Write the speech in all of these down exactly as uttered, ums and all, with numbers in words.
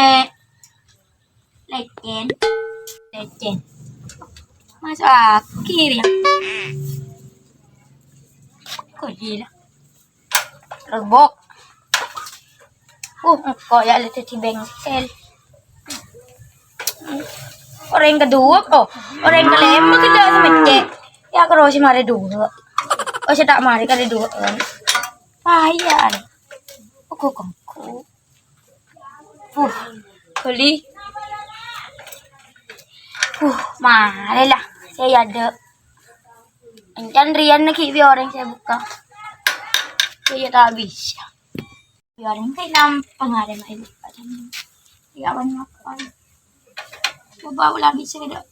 Eh, lecen. Lecen. Masuk akhir ya. Kok gila? Rebok. Uh, engko' ya' le dhâddhi bengkel. Orèng kedua, oh, orèng kelèma ghellâ' sè mèccè'. Ya', karo sè marè duwâ'. Oh, sè ta' marè karè duwâ', kan. Paya, an. Oh, kok engko'. Uh, bâli. Uh, marè la. Sè yâ, dâ'. Èncen rèya ghi' bi' orèng sè bukka. Sè yâ ta' bisa. Bi' orèng sè nampa ngarè maèn. Yâ, bânnya'. Coba ulang bisa, dâ'.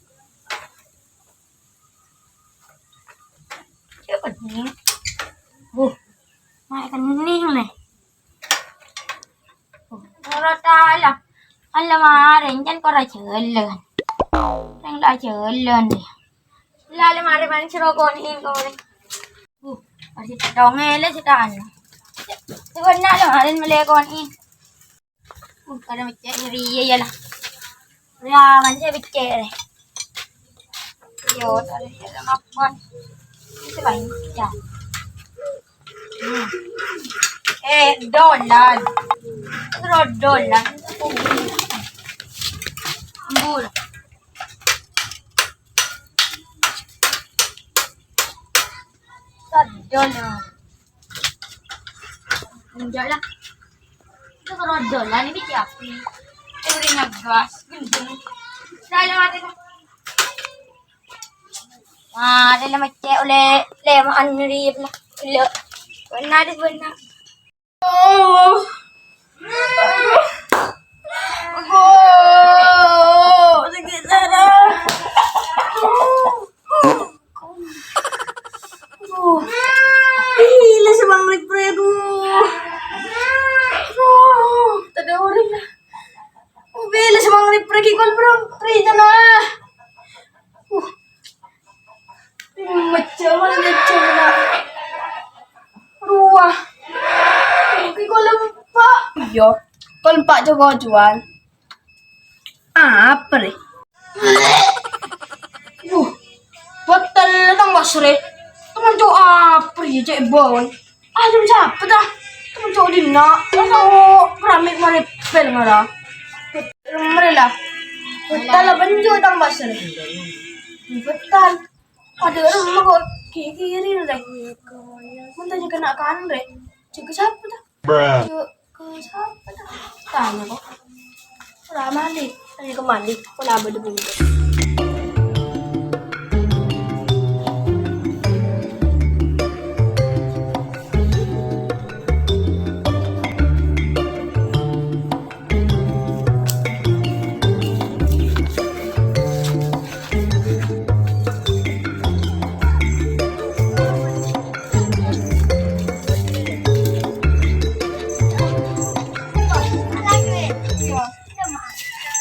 Coba nih. Uh, maèn kènèng, lè. Ora tala. Alla marè, èncen kora jhâlân. Rèng la jhâlân, yâ. La, la marè, marè sè roko'na, kore. Uh, masih tongèlè sè tana. Sè bânnya' la marè mellè konè. Uh, kada mèccè' rèya, yâ, la. Rèya, masih mèccè', rè. Yo, tadi ada makan. Itu banyak. Hmm. Eh, dolan. Terus dolan. Ambul. Dolan. Enggak lah. Itu kalau dolan ini siapa? Eh, udah ngegas, gendeng. Saya mati. Marè la mèccè' ollè lèma'an rèya, la. Gellâ'. Bânnya' dâ', bânnya'. Oh. Oh, sakè' sara. Aduh. Ih, la sè mangrèp rè, aduh. Aduh, tadâ' orèng, la. Oh, bilâ sè mangrèp rè, ghi' kol bro. Rè, jana. Uh. Mèccè' mana mèccè' mana. Rowa. Ki kol empa'. Iyâ. Kol empa' co-kocowan. Apa rè? Yuh. Bâttal tang basrè. Teman co' apa rè, cè' bâun. Ah, jhâ' sapa ta? Temen co' dinna', co' keramik marè pel ngara. Remre la. Bâttal la bânjâ' tang basrè. Bâttal. Padâ remma kok kiri-kiri rè. Mon tanya kena kan rè. Jhâ' ka sapa ta? Jhâ' ka sapa ta? Tanya kok. Ora mandi, ayo ke mandi, kok nambah debu.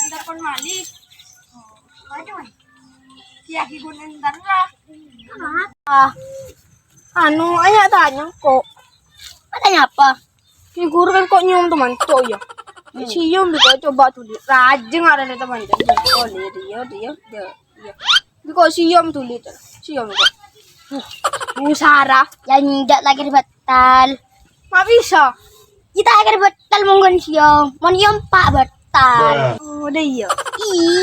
Telepon Malik. Waduh. Iya, Ki Gun entar lah. Ah. Anu, ayo tanya kok. Tanya apa? Ki Guru kan kok nyium teman cok ya? Hmm. Sium juga coba tuh, Dik. Rajin ada teman cok. Oh, dia, dia, dia, dia. Iya. Tapi kok sium tuh, Dik. Sium kok. Uh, Bu Sarah. Yang ndak lagi bâttal. Ma' bisa. Kita akhir bâttal mongghun siom. Mon iom pa' bâttal. Oh, ada iya.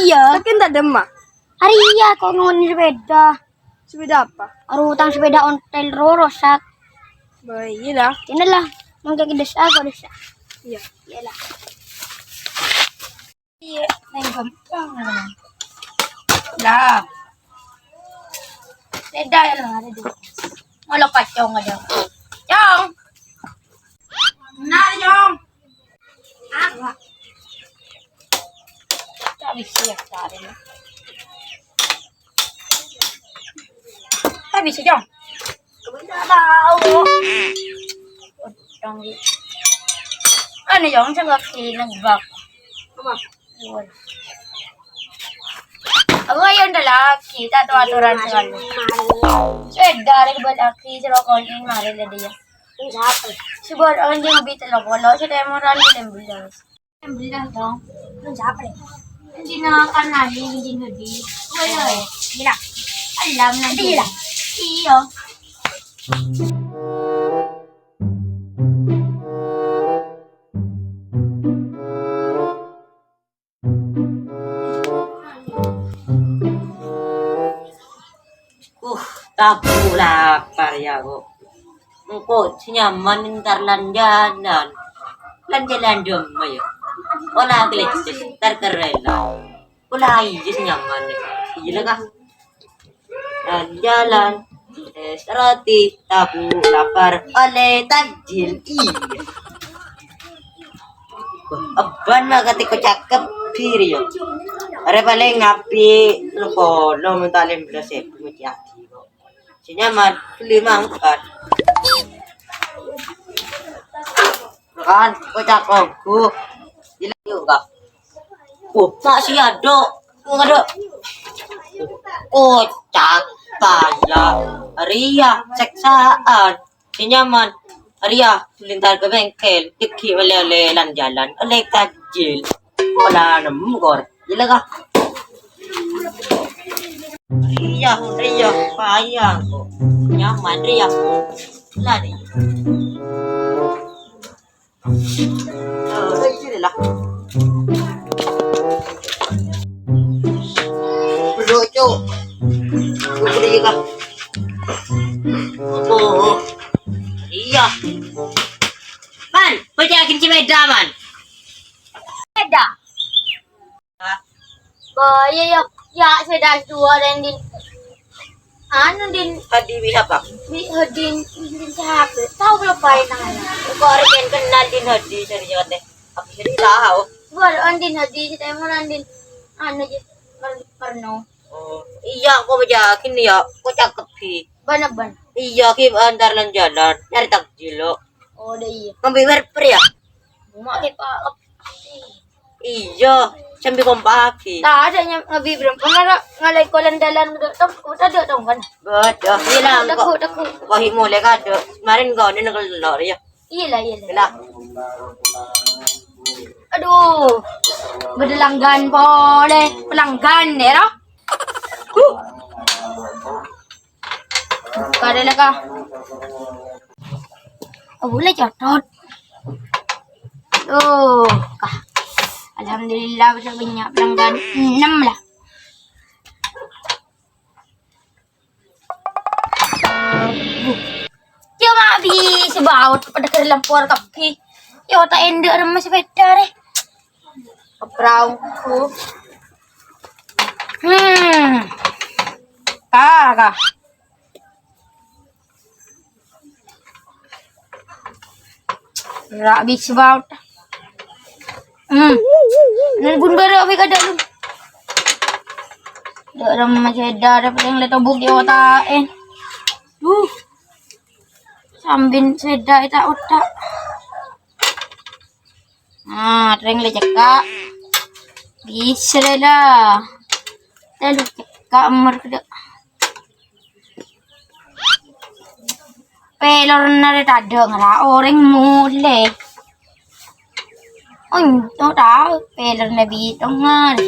Iya. Tapi entar demma. Hari iya kok ngoni sepeda. Sepeda apa? Aduh, utang sepeda ontel ro rosak. Bah, iya lah. Ini lah. Mungkin ke desa apa desa? Iya. Iyalah. Iya, neng gampang. Lah. Beda ya, lo ada dua. Malah kacau ada. Cong. Nah, Cong. Apa? Tak bisa ya, cari. Tak bisa, Cong. Bisa tahu. Cong. Anu, Cong, saya nggak kena bak. Apa? Aku ayo ndak lagi, tak tahu aturan soalnya. Sudah, ada buat lagi, serokok ini, mari lah dia. Ini siapa? Sebuah orang yang lebih telok, kalau sudah mau rani dan bilang. Yang bilang dong. Dina kanali, dina di. Woi, woi. Gila. Alam nanti. Gila. Iyo. Uh, tabu' lapar, ya, kok. Engko' sè nyaman entar lan-jalan. Lan-jalan dâmma, ya. Ola glècèk, entar kerrèla. Ola iyâ sè nyaman, ya. Iyâ la, Kak. Lan-jalan. Es roti, tabu' lapar, olè takjil. Iyâ. Wah, ebbân mah katèko cakep, Bir, ya. Arè palèng ngabit, lo kono mènta lèmbellas èbu, mècè adi, kok. Sè nyaman, bellè mangkat. Kan, kocak onggu. Gila juga. Oh, masih ada. Ada. Kocak, payah. Rèya, sèksaan. Sè nyaman. Rèya, lintar ka bengkel. Dâgghi' olè-olè lan-jalan. Olè takjil. Ola nemmo, kor. Gila kah? Rèya, rèya, payah kok. Nyaman rèya. Lah, rèya. Eh, sini lah. Duduk, Cuk. Duduk, Cuk. Oh, iya. Man, pècè'aghin sepèda, Man. Sepèda. Ba, iya, iya. Ya, sepèda dua dan din. Anu, din. Hadi wi sapa? Wi, Hadin, din sapa? Tahu belum paling namanya? Kok arè kèng kenal Din Hadi, seri jawab deh. Apa seri tahu? Baru Andin Hadi, si Temur Andin. Anu, ji, per-, perno. Oh, iya, kok bâjâ gini ya? Kok cakep sih? Bana, ban. Iya, ki antar lan-jalan. Nyari takjil, lo. Oh, dah iya. Ngambil werper ya? Mau kita Iya, sambil kompak lagi. Tadâ' nyam-, ngabi berempat, malah ngalai kolan dalan, udah tong-, udah ada tong, kan? Betul, hilang kok. Teguh, teguh. Kok hi mulai kadâ'. Kemarin kau ni nengkel telur ya. Iya lah, iya lah. Gila. Aduh, berlanggan boleh, pelanggan ya, roh? Huh. Buka dulu, Kak. Oh, boleh codot. Tuh, Kak. Alhamdulillah, bisa banyak pelanggan. Enam lah. Yo, mabis, baut pada kari lampor kabbhi. Yo, ta' endâ' remma sepèda, rè. Kepraungku. Hmm. Kaka. Ra' bisa baut. Hmm. Nang pun bârâ' bi' kadâ' lu. Dâ' remma sepèda, dâ' palèng lè tobuk è ota'è. Duh. Sambin sepèda è ta' otak. Nah, rèng lè cekka'. Bisa lè la. Tèlo cekka' emmer kedâ'. Pelorna rè tadâ' ngara orèng molè. Onto tao pelorna bitongan.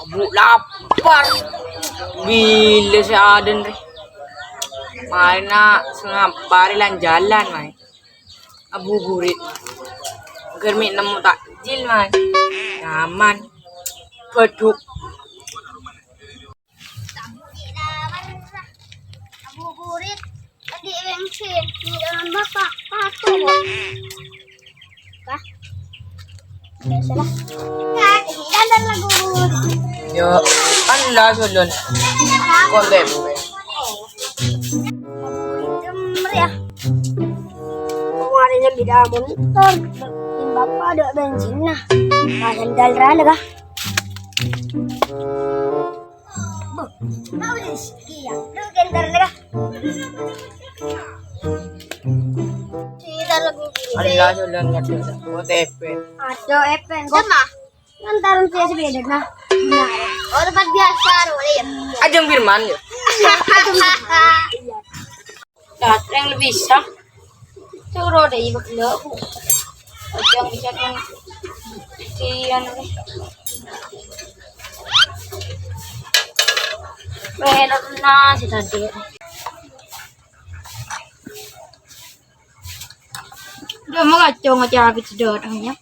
Abu lapar. Bilâ sè adân rè. Marèna sè ngampar lan-jalan, maè. Abu burit. Ghâr mè' nemmo takjil, maè. Nyaman. Bâdhuk. Ngabuburit, andi' bengsin, di dalam bapak, patung. Kah? Biasalah. Kah, ini dandan lagu. Yo, kan lah, Sulun. Kok, Beb? Ngabuburit, gemer, ya. Kemarin yang beda motor, ini bapak ada bensin, nah. Nah, sandal rana, kah? Bo, mau rezeki ya? Lu gentar lega. Sida lagu gini. Allah, Sulun, ngadep. O T P. Ada Epen. Sama. Ngantar saya sepeda, nah. Nah. Oh, tempat biasa, boleh ya? Ajeng Firman, ya? Iya, Ajeng Firman. Iya. Datreng lebih sah. Coro deh, ibu gelo. Ojang bisa kan. Sian. Weh, nana si tadi. Udah mau kacau ngocak sedot ya.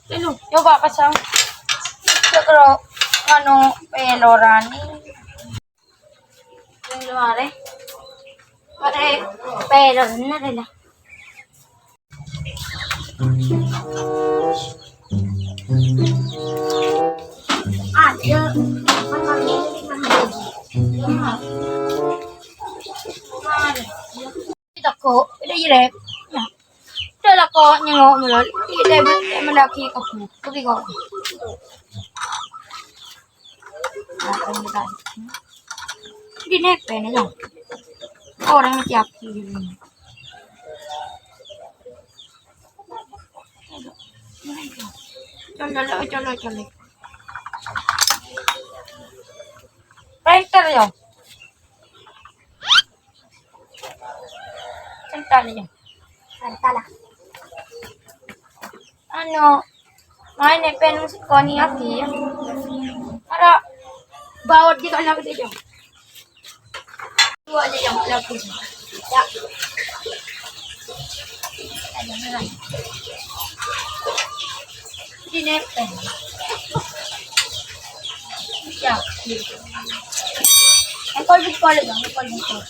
Lalu, coba pasang. Cek lo, anu, peloran. Yang luar, eh. Pare peloran ada lah. Ada. Tako, ida irep. Ya. Ida lako nyengok mulai. Ida melaki kapu. Tapi kok. Di nepe ne, Jong. Orang siap sih. Colo, colo, colo. Printer, Jong. Santai, Jong. Santai lah. Anu, main pen sekoni ati ya. Ada bawa di kalau itu, Jong. Dua aja, Jong, lagi. Ya. Ada, ada. Di nepen. Ya. Engkol, engkol, Jong, engkol, engkol.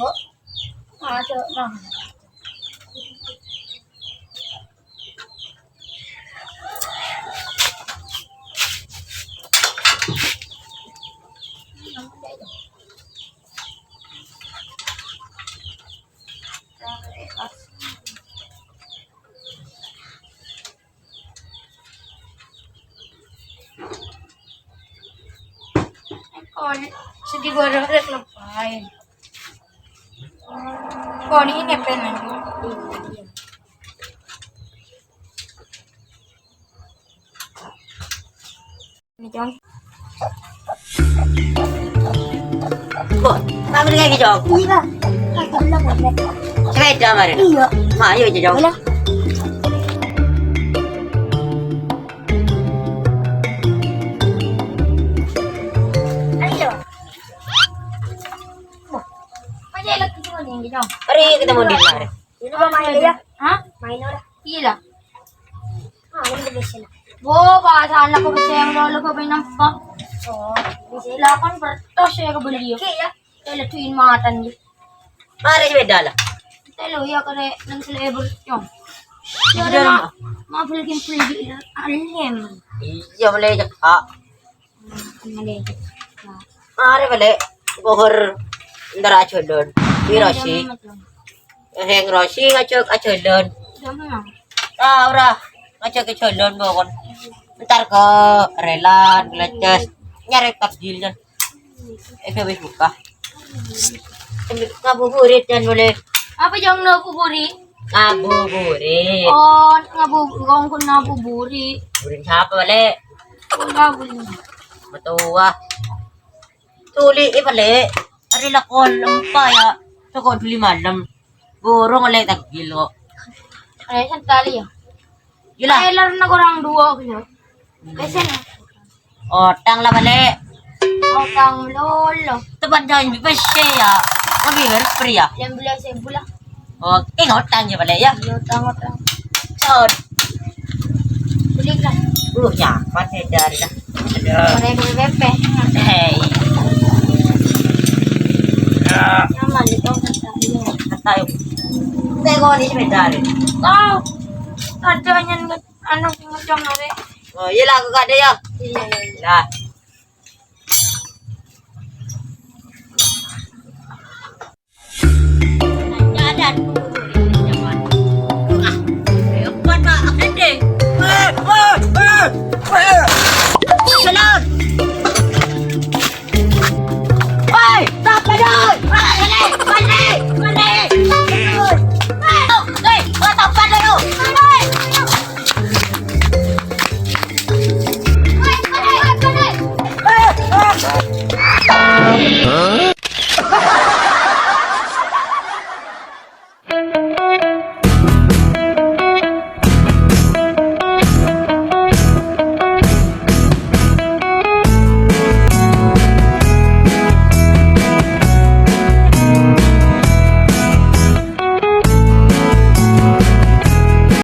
Bu. Ada, Mang. Kon, sedih borok rek lepain. Kon ini pengen. Ini, Jong. Kok, tak beri lagi, Jong? Iya. Aku bilang, Bang. Sepeda, mari. Iya. Ma, ayo aja, Jong. Boleh. Ayo. Wah, aja lagi, Jong, ini, Jong. Mari kita mau di mana? Ini apa main ya? Hah? Main ora? Iya lah. Ah, ini udah biasa lah. Wo, pasanna ko bisa yang dulu ko main nampak. Oh, bisa lah. Lah kan bertos ya kebeli ya. Oke ya. Saya lihat duit matan ya. Mari sepeda lah. Telo ya kare nang selebur, Jong. Ya udah, udah, Mak. Mau beli game free di Alem. Iya, boleh aja, Kak. Male. Nah. Are balik. Kohor entar ajolon. Wi Rosi. Heng Rosi ngajak ajolon. Jam. Ah, ora. Ngajak ajolon pokon. Entar ke Relan, Gleces. Nyari takjil, Jon. Eh, wis buka. Ngabuburit, Jon, boleh. Apa, Jong, ngabuburit? Ngabuburit. Oh, ngabu-, kongkon ngabuburit. Burit siapa, Balik? Kok ngabuburit? Betul, wah. Tuli, eh, Balik. Hari lakon empa ya. Toko duli malam. Burung oleh takjil kok. Eh, santai ya. Gila. Trailernya kurang dua gitu. Pesen. Otang lah, Balik. Otang lolo. Tepat janji pesen ya. Lebih beres free ya. Yang belas ribu lah. Oke, ngotang ya, Balik ya. Iya, otang, otang. Sot. Beli kan? Uh, nyaman ya dari dah. Aduh. Boleh beli bebek. Hei. Ya. Nyaman itu, kata. Iya. Kata yuk. Saya kau ni sepeda ni. Kau. Ada yang anu, ngocong, Balik. Oh, iyalah, aku gak ada ya. Iya, iya, iya. Lah.